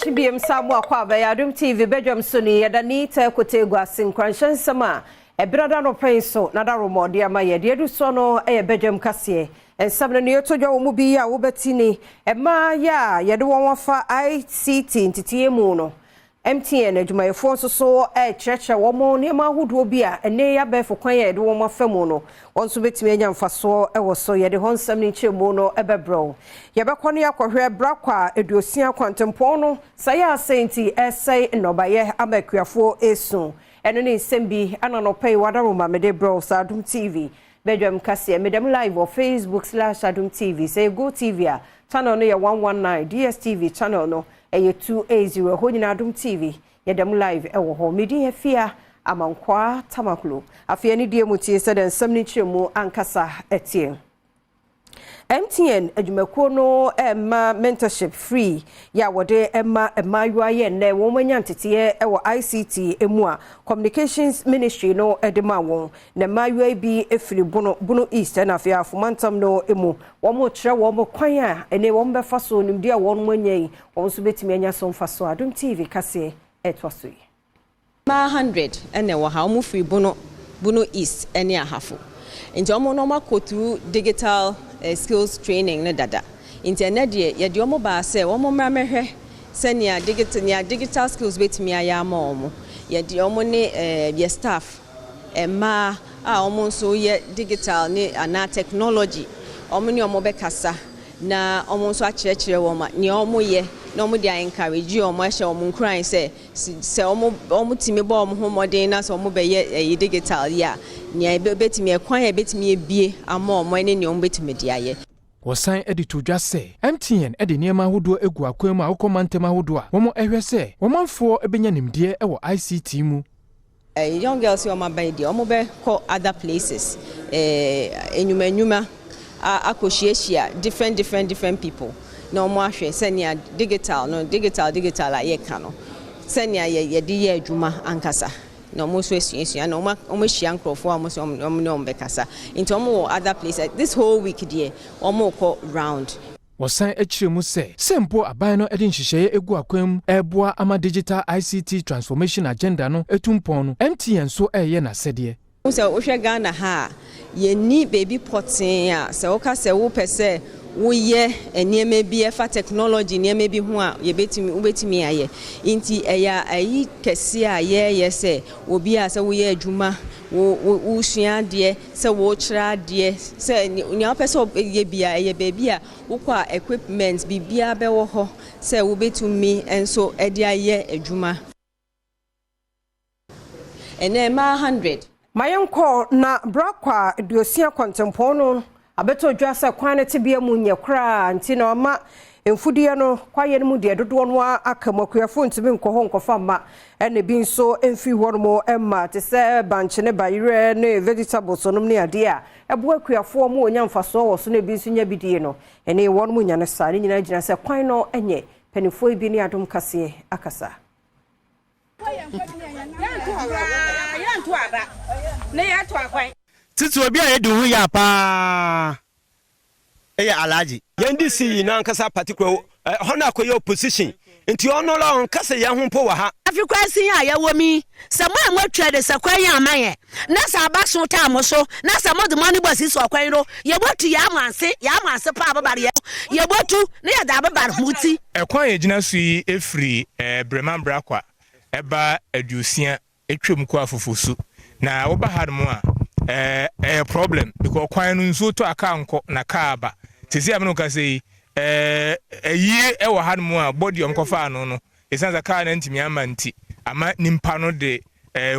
Akye biem sa mo akɔ abɛyɛ Adom TV badwam so ni yɛda ni tɛ kote gu ase nkuranhyɛ nsɛm a ɛberɛ da no pɛn so na da romɔde ama yɛ deɛ adu soɔ no ɛyɛ badwam kaseɛ nsɛm no ne yɛtɔ dwa wɔ mu bi a wobɛti ni mmaa yɛ a yɛde wɔn afa ICT nteteɛ mu no, MTN adwumayɛfoɔ nso so rekyerɛkyerɛ wɔn nneɛma ahodoɔ bi a ɛnnɛ yi abɛɛfo kwan a yɛde wɔn afa mu no, wɔn nso bɛtumi anya mfasoɔ wɔ so. Yɛde hɔ nsɛm no nkyerɛmu no bɛbrɛ wo. Yɛbɛkɔ ne akɔhwɛ Brakwa 60 kwantempɔn no sɛeɛ a asɛe nti ɛresɛe nnɔbaeɛ ama akuafoɔ resu. Ɛno ne nsɛm bi ana anɔpa yi Wadaroma mede brɛ wo sɛ Adom TV Badwam kaseɛ. Meda mu live wɔ Facebook/Adom TV. Sɛ ɛyɛ GoTv a, channel no yɛ 119, DSTV channel no ɛyɛ 280. Ɛhɔ nyinaa Adom TV, yɛda mu live ɛwɔ hɔ. Me din Afia Amankwaa Tamaklo. Afei anidie mu tie sɛdeɛ nsɛm no nkyerɛmu ankasa ɛteɛ. MTN adwumakuo no ɛma mentorship free yɛ a wɔde ɛma mmaayewa yɛ nnɛ wɔn anya nteteɛ ɛwɔ ICT mu a Communications Ministry no ɛde ma wɔn. Na mmaayewa yi bi efiri Bono, Bono East ɛna afei Afomantam no mu. Wɔn kyerɛ wɔn kwan a ɛne wɔn bɛfa so nimdeɛ a wɔn anya yi, wɔn nso bɛtumi anya so mfaso. Adom TV kaseɛ ɛtoa so yi. Mmaa 100 ɛna ɛwɔ ha. Wɔn firi Bono, Bono East ɛne Ahafo. Nti wɔn no wɔn akɔ through digital skills training ne dada. Nti ɛnɛ deɛ yɛde wɔn baa sɛ wɔn mmra mɛhwɛ sɛnea digital nea digital skills bɛtumi ayɛ ama wɔn. Yɛde wɔn ne yɛ staff mmaa a wɔn nso yɛ digital ne anaa technology, wɔn ne wɔn bɛkasa na wɔn nso akyerɛkyerɛ wɔn a nea wɔn yɛ na wɔn de encourage wɔn, ahyɛ wɔn nkuran sɛ wɔn tumi bɔ wɔn ho mmɔden na sɛ wɔn bɛyɛ ɛyi digital yi a, nea ebɛtumi ɛkwan a ebɛtumi ebie ama wɔn ne nea wɔn bɛtumi de ayɛ. Wɔsan de to dwa sɛ MTN de nneɛma ahodoɔ agu akwan mu a wokɔ mantam ahodoɔ a wɔn ɛhwɛ sɛ wɔmanfoɔ bɛnya nimdeɛ wɔ ICT mu. Young girls yi wɔn aba yi deɛ, wɔn bɛkɔ other places, enyuma enyuma akɔhyiahyia different different different people na wɔn ahwɛ sɛnea digital no, digital digital a yɛka no, sɛnea yɛ yɛde yɛ adwuma ankasa, na wɔn nso asuasua na wɔn ahyia nkurɔfoɔ a wɔn nso wɔn ne wɔn bɛkasa. Nti wɔn wɔ other places this whole week deɛ, wɔn rekɔ round. Wɔsan akyerɛ mu sɛ mpo aban no de nhyehyɛeɛ egu akwan mu ɛreboa ama digital ICT transformation agenda no etu mpɔn no, MTN nso ɛreyɛ n'asɛdeɛ. Sɛ wohwɛ Ghana ha a, yɛnni baabi pɔtee a sɛ woka sɛ wopɛ sɛ woyɛ nneɛma bi ɛfa technology nneɛma bi ho a, yɛbɛtumi wobɛtumi ayɛ. Nti ɛyɛ ayi kɛseɛ a yɛyɛ sɛ obi a sɛ woyɛ adwuma, wo wo wosua adeɛ, sɛ wokyerɛ adeɛ, sɛ nea wopɛ sɛ woyɛ bia, ɛyɛ baabi a wokɔ a equipment biribiara bɛwɔ hɔ sɛ wobɛtumi nso de ayɛ adwuma. Ɛnɛ mmaa 100. Ma yɛnkɔ na Brakwa 60 kwantempɔn no abɛtɔ dwa sɛ kwan no tebea mu nyɛ koraa, nti na ɔma mfudeɛ no kwaeɛ no mu deɛ dodoɔ no aka mu, akuafoɔ ntumi nkɔ hɔ nkɔfa mma, ɛna bi nso mfiri hɔ nom mma te sɛ bankye ne bayerɛ ne vegetables nom ne adeɛ a ɛboa akuafoɔ mu wɔnya mfasoɔ wɔ so na ebi nso nya bi die no, ɛne wɔn mu nya no saa ne nyinaa gyina sɛ kwan no nyɛ. Mpanimfoɔ yi bi ne Adom kaseɛ akasa. Yɛnto koraa, yɛnto aba ne yɛto akwan. Titi obi a yɛdi ho yɛ paa ɛyɛ Alhaji. Yɛn de si yi n'ankasa particular ɛhɔ no akɔyɛ opposition, nti ɔno la ɔnkasa yɛn ho mpo wɔ ha. Afi kwansin a yɛwɔ mi sɛ mo a moatwa de sɛ kwan yɛ ama yɛn na sɛ aba so taa mo so na sɛ mode mo ani bɔ sisi ɔkwan no, yɛbɛtu yɛ amanse, yɛ amanse pa abɛbare yɛ, yɛbɛtu na yɛde abɛbare mo ti. Ɛkwan a yɛgyina so yi efiri Brɛman Brakwa ɛba 60 etwam kɔ Afofosu, na woba ha nom a, ɛyɛ problem because kwan no nsuo tɔ a, kaa nkɔ na kaa aba. Sisi a mene kasa yi, ɛyie ɛwɔ ha nom a bɔdi ɔmo kɔfa ano no, esan sɛ kaa no ntumi ama, nti ama nipa no de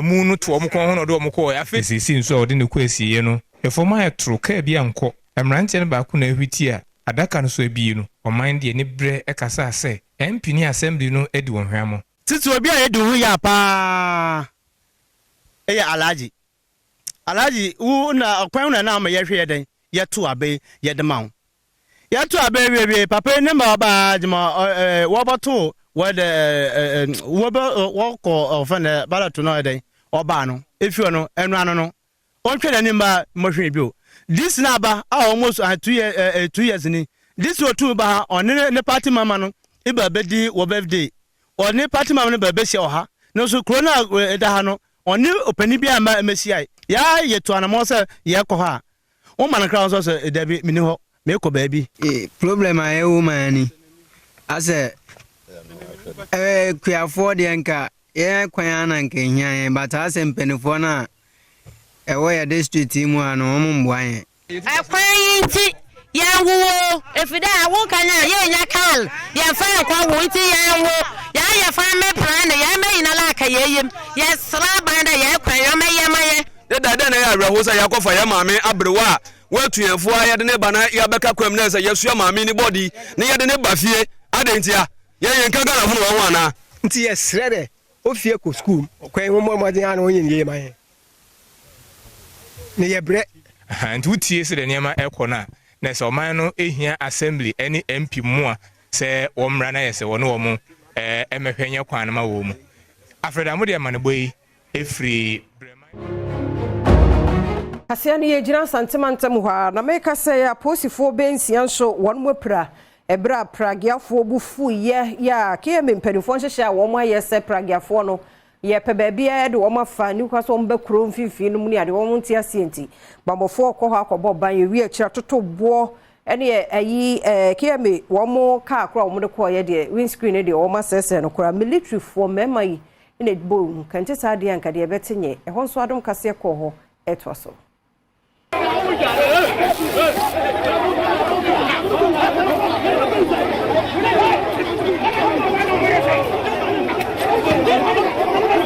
mu no to ɔmo kɔn ho na ɔde ɔmo kɔɔ. Afei sisi nso a ɔde ne kɔ esieɛ no, ɛfɔm ayɛ toro, kaa bi ankɔ. Mmeranteɛ no baako na ehwiti a adaka no so abie no, ɔman deɛ ne brɛ ɛkasa sɛ MP ne assembly no adi wɔn hwɛamo. Titi obi a yɛdi ho yɛ paa ɛyɛ Alhaji. Alhaji, wo na ɔkwan na na ama yɛhwɛ yɛ dɛn yɛto aba yi yɛde ma wo. Yɛto aba yi wiewie, papa yi ne ma ɔbaa gyima ɛɛ wɔbɛto wɔde ɛɛ wɔbɛ wɔkɔ ɔfɛn dɛ ballot no, ɛdɛn ɔbaa no efi hɔ no, ɛno ano no ɔntwɛ n'anim ba mmɔhwɛ bi o. This na aba a almost 2 years, 2 years ni this otu ba ha, ɔne ne party mama no iba bɛdi wɔ birthday. Ɔne party man no ba bɛhyia wɔ ha. Nanso kuro no a ɛda ha no, ɔne ɔpanin biara mma mmɛhyiae. Yɛa yɛtu anamɔn sɛ yɛrekɔ hɔ a, woma no kra nso sɛ dabi, menni hɔ, merekɔ baabi. Problem a yɛwɔ mu ara ni. Asɛ ɛɛ kuafoɔ deɛ nka yɛn kwan ara na nka ehia yɛn but asɛ mpanimfoɔ no a ɛwɔ yɛ district yi mu ha no wɔn mmoa yɛn. Kwan yi ntsi yɛnnwo o, efir dɛ awo kan a yenya kaar yɛmmfa nnkɔ wo ntsi yɛnnwo. Yɛayɛ family planning, hɛn mba nyinara aka hɛn yamu. Yɛserɛ aban dɛ hɛn kwan yi ɔmbɛyɛ ma hɛn. Ne da dɛn na ɛyɛ awerɛhow sɛ yɛakɔfa yɛn maame aberewa a watu yɛn fo a yɛde no reba na yɛabɛka kwam na ɛsɛ yɛsoa maame yi ne bɔdi na yɛde no ba fie. Adɛn ntia? Yɛn yɛnka Ghanafo no wɔn ho anaa? Ntsi yɛserɛ dɛ ofie kɔ skuul kwan wɔmbɔ mbɔdzen ara na wɔnyɛ no yie ma hɛn. Na yɛbrɛ. Aha, nti wotie sɛdeɛ nneɛma ɛrekɔ no a, na sɛ ɔman no hia assembly ne MP mmoa sɛ wɔmmra na yɛ sɛ wɔne wɔn mmɛhwɛ nyɛ kwan no ma wɔn mu. Afreda, mode amanebɔ yi firi Brɛman. Kaseɛ no yɛgyina Asante mantam hɔ ara na meka sɛ apolisifoɔ bɛyɛ nsia nso wɔn apira ɛberɛ a Pragiafoɔ bo fuiɛ yɛ a KMA mpanimfoɔ nhyehyɛɛ a wɔn ayɛ sɛ Pragiafoɔ no Yɛpɛ baabiara de wɔn afa, nni kwa sɛ wɔba kuro mfimfini no mu ne adeɛ, wɔn nte aseɛ nti. Bammɔfoɔ kɔ hɔ akɔbɔ ban, yɛwie akyire atoto boɔ ne ayi ɛɛ KMA wɔn kaa koraa a wɔde kɔeɛ deɛ, windscreen no deɛ wɔn asɛesɛe no koraa. Militirifoɔ mmarima yi na ɛbɔ hu, kɛnte saa deɛ anka deɛ ɛbɛte nyɛ. Ɛhɔ nso adom kaseɛ kɔɔ hɔ ɛtoa so.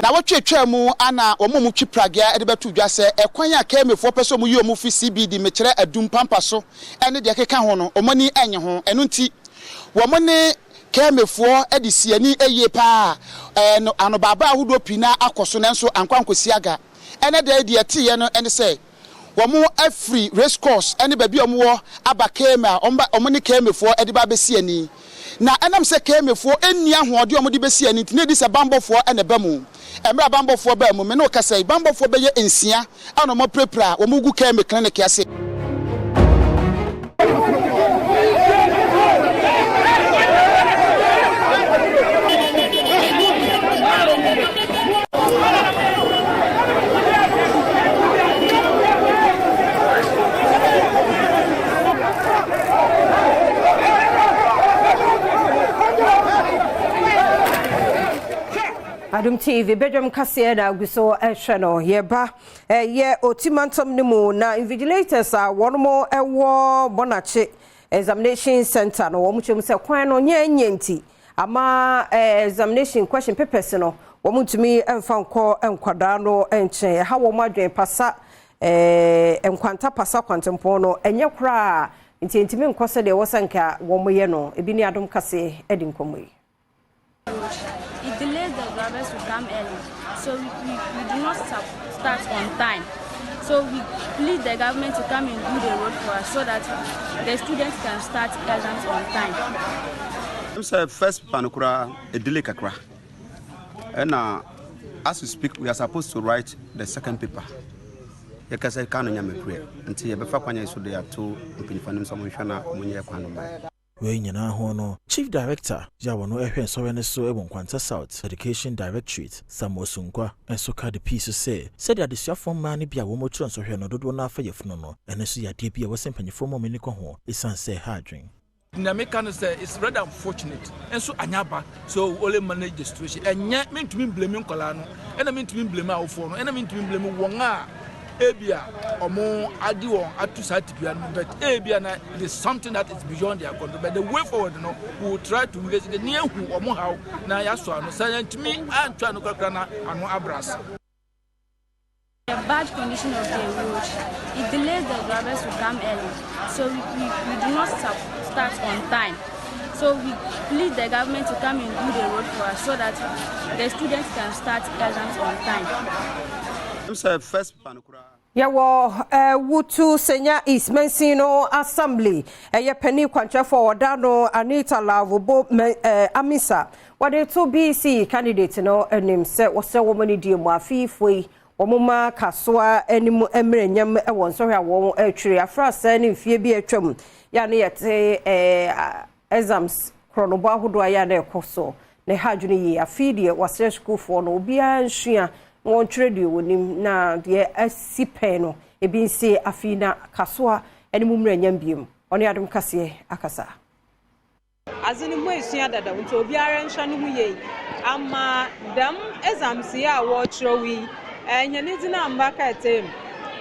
Nnawɔtwe a etwaa mu a na wɔn a wɔtwi pragea de bɛto dwa sɛ ɛkwan a KMAfoɔ pɛ sɛ wɔyi wɔn fi CBD, mekyerɛ Adum Pampa so ne deɛ ɛkeka ho no, wɔn ani nnye ho. Ɛno nti, wɔn ne KMAfoɔ de sii ani yie pa ara. Anobaebae ahodoɔ pii no ara akɔ so nanso ankɔ ankɔsi aga. Ɛnnɛ da yi deɛ ɛteeɛ no ne sɛ wɔafiri race course ne baabi a wɔwɔ aba KMA a wɔba wɔn ne KMA foɔ de ba abɛsi ani. Na ɛnam sɛ KMA foɔ nni ahoɔden a wɔde bɛsi ani nti na ɛdi sɛ bammɔfoɔ na ɛba mu. Mmerɛ a bammɔfoɔ baa mu, me ne wo kasa yi, bammɔfoɔ bɛyɛ nsia na wɔapirapira a wɔgu KMA clinic ase. Adom TV badwam kaseɛ na agu so ɛhwɛ no yɛba ɛyɛ Oti mantam no mu na invigilators a wɔn wɔ Bɔnakye examination center no wɔn kyerɛ mu sɛ kwan no nyɛ nyɛ nti Ama examination question papers no wɔn ntumi mfa nkɔ nkwadaa no nkyɛn. Ɛha wɔn adwene pasa eh, nkwanta pasa kwantempɔn no ɛnyɛ koraa nti ɛntumi nkɔ sɛdeɛ ɛwɔ sɛ nka wɔn yɛ no. Ebi ne Adom Kaseɛ adi nkɔmmɔ yi. It delays the drivers to come early, so we, we, we do not start on time. So we plead the government to come and do the road for us so that the students can start exams on time. M sɛ first paper no koraa delay kakra ɛna as we speak we are supposed to write the second paper yɛkasa ka no nyame korɛ nti yɛbɛfa kwan yɛ so de ato mpanyinfoɔ anim sɛ wɔnhwɛ na wɔnyɛ kwan no ma. Wei nyinaa ho no, Chief Director yi a ɔno hwɛ nsɔhwɛ no so wɔ Nkwanta South Education Directorate, Samuel Sunkwa nso ka de pii so sɛ, sɛdeɛ adesuafoɔ mmaa no bi a wɔtwerɛ nsɔhwɛ no dodoɔ no ara fa yafunu no, ɛno nso yɛ adeɛ bi a ɛwɔ sɛ mpanimfoɔ ma wɔn ani kɔ ho ɛsiane sɛ ɛha adwene. Nea meka ne sɛ it's rather unfortunate nso anyɛ aba so we only manage the situation ɛnyɛ mentumi mblame nkwadaa no ɛna mentumi mblame awofoɔ no ɛna mentumi mblame wɔn a ebia wɔn adi wɔn ato saa tibia no mu but ebia na it is something that is beyond their control but the way forward no we will try to investigate ne ehu wɔn haw na yɛasɔ ano sɛ yɛntumi anto ano korakora na ano abrase. The bad condition of the road, it delays the drivers to come early, so we, we, we do not start on time. So we plead the government to come and do the road for us so that the students can start exams on time. Yɛwɔ Awutu Senya East Mansin no Assembly ɛyɛ panin kwankyerɛfoɔ a wɔda no Anita Lavobo Amisa. Wɔde to BC candidate no anim sɛ wɔsrɛ wɔn anidie mu afe yi foɔ yi wɔn ma kasoa anim mmerɛ nyam wɔ nsɔhwɛ a wɔn retwere afrasɛɛ ne mfie bi a atwam yɛ a ne yɛte exams korɔnobɔ ahodoɔ a yɛ a na ɛkɔ so. na ɛha adwene yie. Afei deɛ wɔasrɛ sukuufoɔ no obiara nsua na wɔntwerɛ deɛ wɔnim na deɛ asi pɛn no ebi nsi afei na kasoa ne mu mmerɛ nyam biem. Ɔne Adom Kaseɛ akasa. Adze no moesua dadaw ntsi obiara nhwɛ no ho yie ama dɛm exams yi a wɔrekyerɛw yi hɛn dzin ammba krataa mu.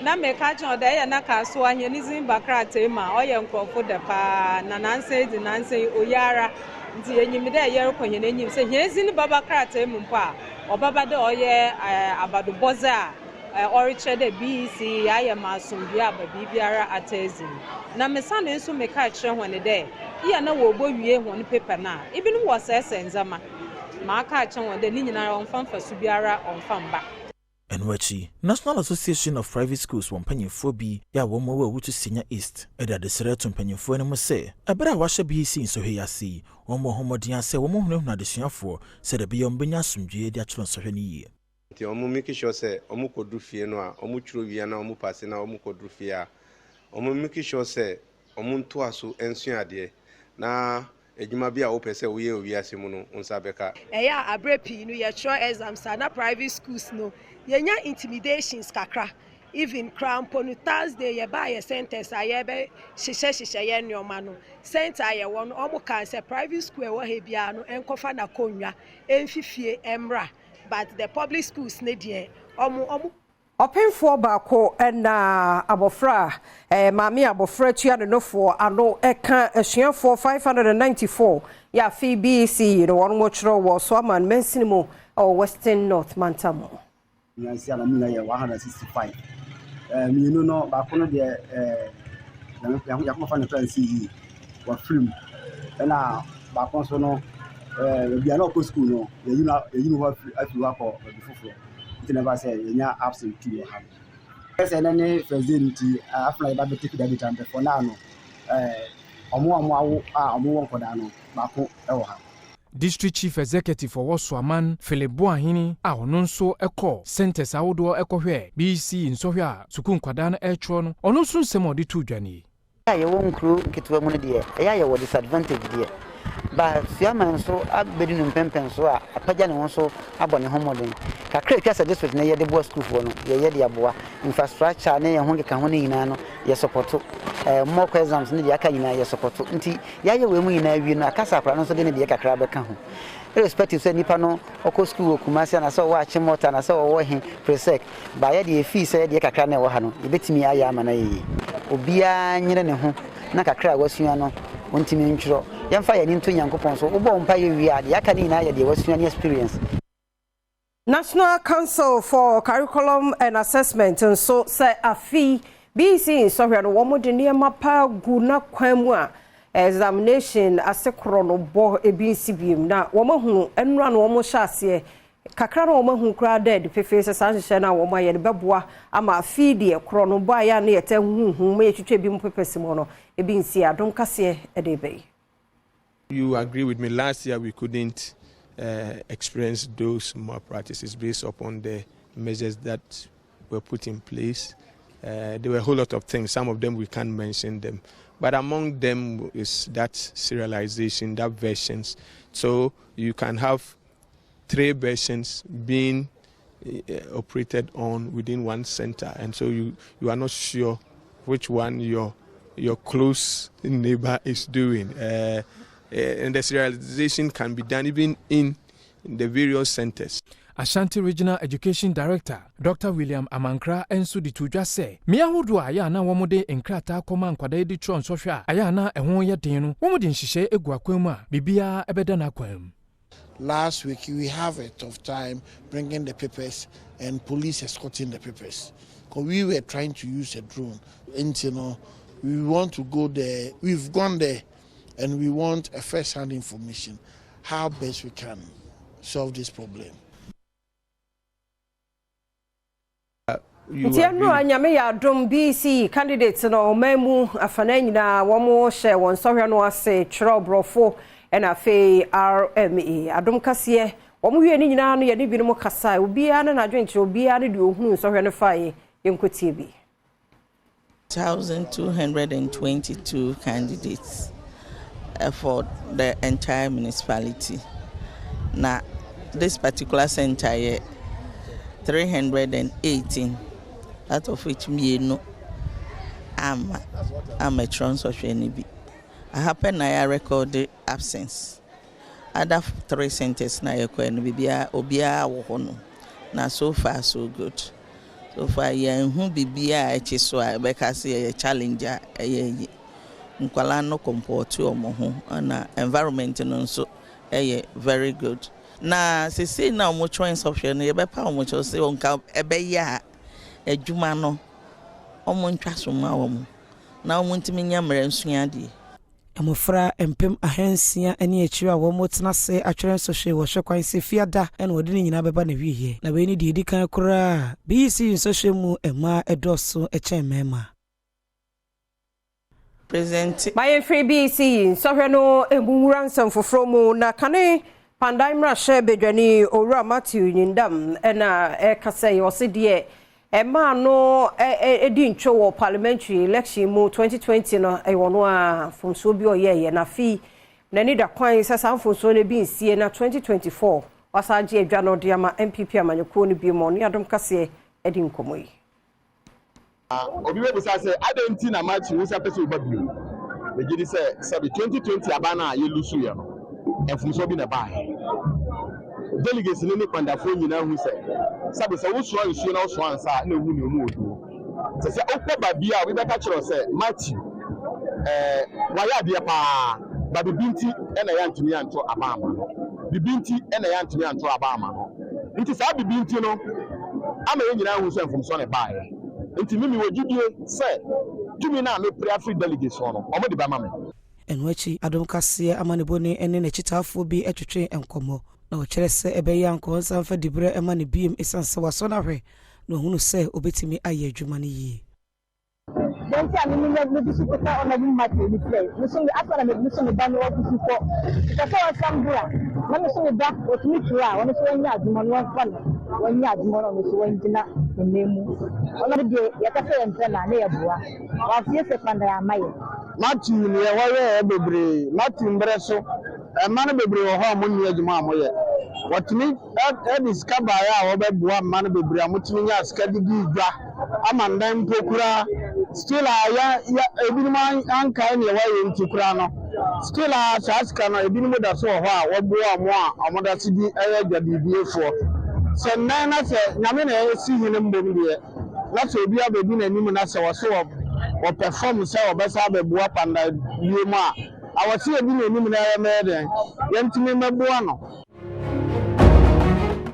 Na mereka akyerɛ hɔn dɛ eyɛ na kasoa hɛn dzin ba krataa mu a ɔyɛ nkorɔfo dɛ paa na nansa yi dze nansa yi oye ara ntsi yenyim dɛ yɛrokɔ hɛn enyim sɛ hɛn dzin bɛba krataa mu mpo a ɔbɛba dɛ ɔyɛ abadobɔdze a ɔrekyerɛ dɛ BEC yɛayɛ ma asomdwee aba biribiara ata edzi mu. Na mesanee so mekaa kyerɛ hɔn dɛ, eyɛ na wobowie hɔn paper no a, binom wɔsɛɛsɛɛ ndzɛmba. Maaka akyerɛ hɔn dɛ ne nyinara ɔmmfa mfaso biara ɔmmfa mmba. Ɛno akyi, National Association of Private Schools wɔn mpanyimfoɔ bi a wɔn wɔ Awutu Senya East de adesrɛ to mpanyimfoɔ anim sɛ, ɛberɛ a wɔahyɛ BEC nsɔhwɛ yi ase yi, wɔmmɔ ho mmɔden ara sɛ wɔhunahuna adesuafoɔ sɛdeɛ ɛbɛyɛ a wɔbɛnya asomdwoeɛ de atwerɛ nsɔhwɛ no yie. Nti ɔmo make sure sɛ ɔmo kɔduru fie no a, ɔmo twerɛ wie anaa ɔmo paase na ɔmo kɔduru fie a, ɔmo make sure sɛ ɔmo ntoa so nsua adeɛ na adwuma bi a wopɛ sɛ woyɛ wɔ wiase mu no wo nsa bɛka. Ɛyɛ a aberɛ pii no yɛtwerɛ exams a na private schools no yɛnya intimidations kakra even koraa mpo no Thursday yɛbaa yɛ centers a yɛbɛ hyehyɛ hyehyɛ yɛn nnoɔma no center a yɛwɔ no wɔn kaa sɛ private school a ɛwɔ ha biara no nkɔfa n'akonnwa mfi fie mmra but the public schools no deɛ ɔmo ɔmo. Ɔpemfoɔ baako na abɔfra a maame a abɔfra tua ne nofoɔ ano ka asuafoɔ 594 yɛ afe BEC yi no wɔn twerɛ wɔ Soaman mansini mu wɔ Western North mantam mu. Nyansia na ne nyinaa yɛ 165. Mmienu no, baako no deɛ yɛakɔfa no kra nsi yie, wafiri mu. Ɛna baako nso no, baabi a na ɔkɔ sukuu no, yɛyi no yɛyi no hɔ afiri afiri hɔ akɔ baabi foforɔ. Nti na ɛba sɛ yɛnya absent tu wɔ ha no. Sɛ ɛnɛ ne first day no nti, afei na yɛba bɛtake that data but for now no, wɔn a wɔawo a wɔwɔ nkwadaa no, baako wɔ ha. District Chief Executive ɔwɔ Suaman, Philip Boahene a ɔno nso kɔɔ centres ahodoɔ kɔhwɛɛ BEC nsɔhwɛ a sukuu nkwadaa no retwerɛ no, ɔno nso nsɛm a ɔde too dwa nie. Yɛn a yɛwɔ nkuro nketewa mu no deɛ, ɛyɛ a yɛwɔ disadvantage deɛ, but Suaman nso abɛdu no mpɛnpɛnsoɔ a apagya ne ho so abɔ ne ho mmɔden. Kakra a ɛtwa sɛ district no yɛ de boa sukuufoɔ no, yɛyɛ de aboa. Infrastructure ne ɛho nkekaho no nyinaa no, yɛ sɔpɔto. Mock exams ne deɛ aka nyinaa yɛ sɔpɔto. Nti yɛayɛ wei mu nyinaa awie no, aka sɛ akwadaa no nso de ne deɛ kakra bɛka ho. Irrespective sɛ nipa no ɔkɔ sukuu wɔ Kumasi anaasɛ ɔwɔ Achimota anaasɛ ɔwɔ he, Presec, but yɛ deɛ yɛfii sɛ yɛ deɛ kakra no a ɛwɔ ha no, yɛbɛtumi ayɛ ama no ayɛ yie. Obiara nyere ne ho na kakra a wasua no, ɔntumi ntwerɛ. Yɛmfa yɛn ani nto Nyankopɔn so. Wobɔ wo mpaeɛ wie a, deɛ aka no nyinaa yɛ deɛ wasua ne experience. National Council for Curriculum and Assessment nso sɛ afe yi BEC nsɔhwɛ no wɔde nneɛma pa gu n'akwan mu a examination ase korɔ no bɔ ebi nsi biem na wɔahunu nnora no wɔhyɛ aseɛ kakra na wɔahu koraa dɛ de pefee sɛ saa nhyehyɛ no a wɔayɛ no bɛboa ama afe yi deɛ korɔ no bɔ a yɛ a na yɛtaa huhuhu ma yɛtwitwa bi mu pepɛsi mu no ebi nsi adom kaseɛ de bɛyi. You agree with me, last year we couldn't experience those malpractices based upon the measures that were put in place. There were a whole lot of things, some of them we can't mention them. But among them is that serialization, that versions. So you can have 3 versions being operated on within one center, and so you are not sure which one your close neighbor is doing. And the serialization can be done even in the various centers. Ashanti Regional Education Director Dr. William Amankra nso de to dwa sɛ mmea ahodoɔ a ɛyɛ a na wɔde nkrataa kɔma nkwadaa de twerɛ nsɔhwɛ a ɛyɛ a na ɛho yɛ den no, wɔde nhyehyɛe egu akwan mu a biribiara ɛbɛda n'akwan mu. Last week we have a tough time bringing the papers and police escorting the papers. Because we were trying to use a drone. And, we want to go there. We've gone there and we want a first-hand information how best we can solve this problem. Nti ɛno a Nyame yɛ adom BEC candidates no ɔman mu afana nyinaa wɔn hyɛ wɔn nsɔhwɛ no ase twerɛ borɔfo ɛna afei RMA adom kaseɛ wɔn wie ne nyinaa no yɛne binom kasa obiara ne n'adwenkyerɛ obiara ne deɛ ohunu nsɔhwɛ no faeɛ yɛnkɔtie bi. 1,222 candidates for the entire municipality. Na this particular center yɛ 318 out of which mmienu amma ammɛtwerɛ nsɔhwɛ no bi. Aha pɛ na yɛarekɔɔde absence. Other three centers na yɛkɔɛ no biribiara obiara wɔ hɔ nom na so far so good. So far yɛnhu biribiara a ɛkye so a ɛbɛka sɛ yɛyɛ challenge a ɛyɛ yi. Nkwadaa no comport wɔn ho ɛna environment no nso ɛyɛ very good. Na sesei na wɔtwerɛ nsɔhwɛ no yɛbɛpa wɔn kyɛw sɛ nka ɛbɛyɛ a adwuma no wɔntwa so mma wɔn na wɔntumi nya mmerɛ nsua adeɛ. Mmɔfra 6,600 ne a wɔtena ase atwerɛ nsɔhwɛ wɔhwɛ kwan sɛ fiada ɛna wɔde ne nyinaa bɛba n'awieeɛ. Na wei ne deɛ ɛdi kan koraa BECE nsɔhwɛ mu mmaa ɛdɔɔso kyɛn mmarima. President. Ma yɛmfiri BECE nsɔhwɛ no emu nwura nsɛm foforɔ mu na kane Kpandai mmarahyɛ badwani Owura Matthew Nyindam ɛna ɛkasa yi ɔse deɛ ɛmaa no ɛdi ntwo wɔ parliamentary election mu 2020 no ɛwɔ no a mfomsoɔ bi ɔyɛɛyɛ na afei n'ani da kwan sɛ saa mfomsoɔ no bi nsie na 2024 wasa agye adwa no de ama NPP amanyɔkuo no bi mu. Ɔne Adom Kaseɛ ɛdi nkɔmmɔ yi. Obi bɛbusa sɛ adɛn nti na Matthew wo sɛ pɛ sɛ woba bio? Megye di sɛ sɛbe 2020 aba no a yɛlose yɛ no, mfomsoɔ bi na ɛbaeɛ. Delegates no ne Kpandafoɔ nyinaa hu sɛ sɛbe sɛ wosoa nsuo na wosoa nsa a na ɛwu ne ɔmu ɔduo sɛ sɛ wokɔ baabi a obi bɛka kyerɛ wo sɛ Matthew wayɛ adeɛ paa ba bibi nti ɛna yɛantumi anto aba ama no, bibi nti ɛna yɛantumi anto aba ama no. Nti saa bibi nti no ama yɛn nyinaa hu sɛ mfomsoɔ na ɛbaeɛ. Nti mimi wɔ gyidie sɛ tumi no a mepere afiri delegates hɔ no, ɔmo de bɛma me. Ɛno akyi, Adom Kaseɛ amanebɔni ne n'akyitaafoɔ bi twetwe nkɔmmɔ na wɔkyerɛ sɛ ɛbɛyɛ anka ɔnsan mfa diberɛ ma ne biem ɛsiane sɛ wasɔ no ahwɛ na ɔhunu sɛ obɛtumi ayɛ adwuma no yie. Dɛnti a mimi mede so keka Honorable Matthew ni play me so afɔ na me so me ba no ɔkusu kɔ pɛ sɛ ɔsan bra na me so me ba wɔtumi twerɛ a ɔno so wɔnyɛ adwuma no, wɔmfa no wɔnyɛ adwuma no, ɔno so wɔngyina ne nan mu. Ɔno deɛ yɛka sɛ yɛmpɛ no a ne yɛboa wafie sɛ Kpandai ama yɛ. Matthew neɛ wɔyɛɛ bebree. Matthew mberɛ so mma no bebree wɔ hɔ a wɔnni adwuma a wɔyɛ. Wɔtumi ɛde sika baeɛ a wɔbɛboa mma no bebree a wɔtumi nya sika de di dwa ama ndan mpo koraa. Still a yɛ yɛ ebinom ankae neɛ wɔyɛ nti koraa no, still a saa sika no ebinom da so wɔ hɔ a wɔboa wɔn a wɔda so di ɛyɛ adwadibiefoɔ. Sɛ nnɛn na sɛ Nyame na ɛsi hene mbom deɛ na sɛ obi abɛdi n'anim na sɛ wɔso wɔ wɔpɛ fam sɛ wɔbɛsa abɛboa Kpandai bio mu a, awɔ sɛ yɛdi n'anim na yɛmɛyɛ dɛn yɛntumi mmɛboa no.